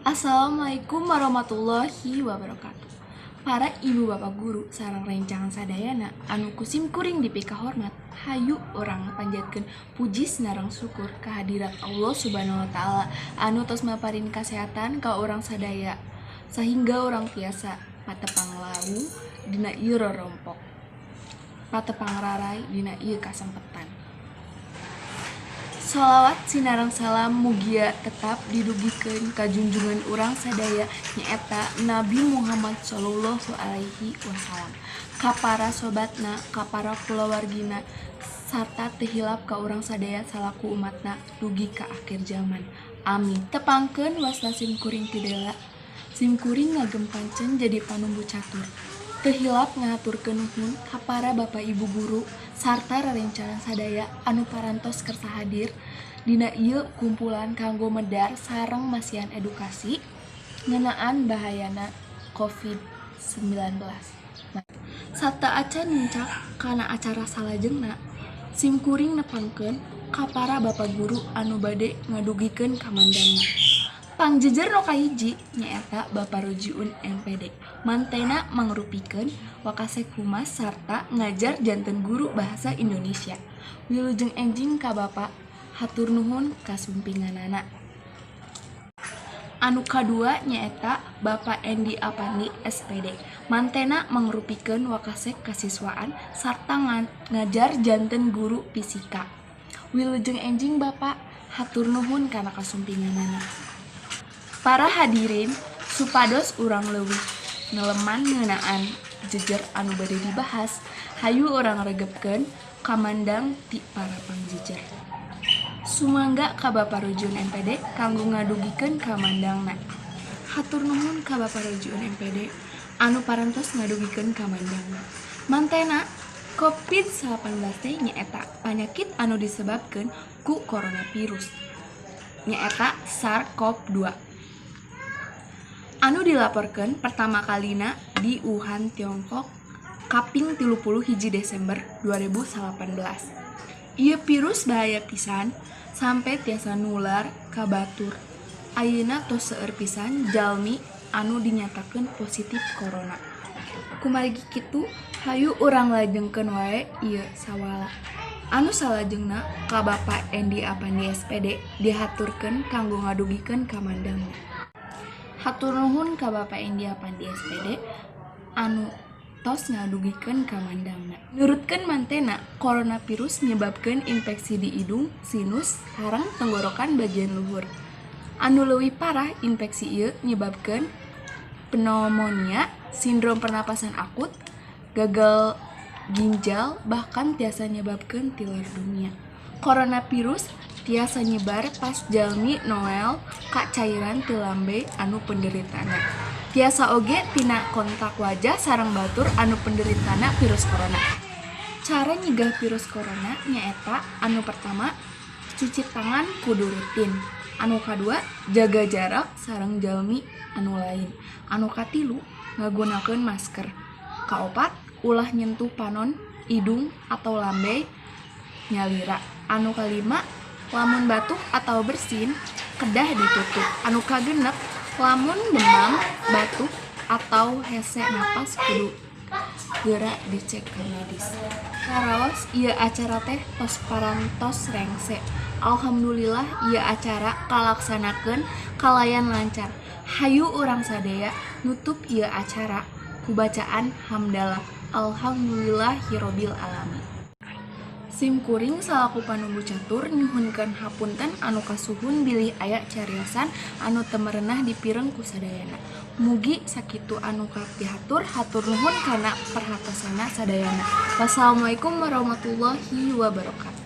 Assalamualaikum warahmatullahi wabarakatuh. Para ibu bapak guru sareng rencang sadayana anu ku sim kuring dipikahormat, hayu urang panjatkeun puji sinareng syukur kehadirat Allah Subhanahu wa Taala anu tos maparin kasehatan ka urang sadaya sehingga urang tiasa patepang lawuh dina ieu rorompok, patepang raray dina ieu kasempetan. Sholawat sinareng salam mugia tetap didugikeun ka junjungan urang sadaya, nyaeta Nabi Muhammad Shallallahu Alaihi Wasallam, ka para sobatna, ka para kulawargina, sarta teu hilap ka urang sadaya salaku umatna dugi ka akhir zaman. Amin. Tepangkeun, wasta sim kuring Tidela. Sim kuring ngagem pancen jadi panumbu catur. Teu hilap ngahaturkeun nuhun ka para bapak ibu guru sarta rerencangan sadaya anu parantos kersa hadir dina ieu kumpulan kanggo medar sareng masihan edukasi ngeunaan bahayana COVID-19. Nah, sateuacan nincak kana acara salajengna, sim kuring nepangkeun ka para bapak guru anu bade ngadugikeun kamandangna. Pangjejer nu kahiji nyaeta Bapak Rojiun MPD. Mantena mangrupikeun Wakasek Humas sarta ngajar janten guru Bahasa Indonesia. Wilujeng enjing ka Bapak, hatur nuhun kasumpinganana. Anu kadua nyaeta Bapak Endi Apandi SPD. Mantena mangrupikeun Wakasek Kasiswaan sarta ngajar janten guru Fisika. Wilujeng enjing, Bapak, hatur nuhun kana kasumpinganana. Para hadirin, supados urang leuwih neleman ngeunaan jejer anu bade dibahas, hayu urang regepkeun kamandang ti para pangjejer. Sumangga ka Bapak Rojiun MPD kanggo ngadugikeun kamandangna. Hatur nuhun ka Bapak Rojiun MPD anu parantos ngadugikeun kamandangna. Mantena COVID-19 teh nyaeta panyakit anu disebabkeun ku coronavirus, nyaeta SARS-CoV-2, anu dilaporkeun pertama kalina di Wuhan, Tiongkok, kaping 31 Desember 2018. Ieu virus bahaya pisan sampe tiasa nular ka batur. Ayeuna tos seueur pisan jalmi anu dinyatakeun positif corona. Kumargi kitu, hayu urang lajengkeun wae ieu sawala. Anu salajengna ka Bapak Endi Apandi SPD dihaturkeun kanggo ngadugikeun kamandangna. Hatur nuhun ka Bapak Endi Apandi SPD anu tos ngadugikeun kamandangna. Nurutkeun mantena, coronavirus nyebabkeun infeksi di idung, sinus, sareng tenggorokan bagian luhur. Anu leuwih parah, infeksi ieu nyebabkeun pneumonia, sindrom pernapasan akut, gagal ginjal, bahkan tiasa nyebabkeun tilar dunia. Coronavirus tiasa nyebar pas jalmi noel ka cairan ti lambe anu penderitana. Tiasa oge tina kontak wajah sareng batur anu penderitana virus corona. Cara nyegah virus corona nyaeta anu pertama, cuci tangan kudu rutin. Anu kadua, jaga jarak sareng jalmi anu lain. Anu katilu, ngagunakeun masker. Kaopat, ulah nyentuh panon, idung, atau lambe nyalira. Anu kalima, lamun batuk atau bersin kedah ditutup. Anu kagenep, lamun demam, batuk, atau hese napas kudu geura dicek ka medis. Karaos ieu acara teh tos parantos rengse. Alhamdulillah, ieu acara kalaksanakeun kalayan lancar. Hayu urang sadaya nutup ieu acara ku bacaan hamdalah. Alhamdulillahirabbil alamin. Sim kuring salaku panumbu catur nyuhunkeun hapunten anu kasuhun bilih aya cariosan anu teu merenah dipireng ku sadayana. Mugi sakitu anu kapihatur, hatur nuhun kana perhatosanana sadayana. Wassalamualaikum warahmatullahi wabarakatuh.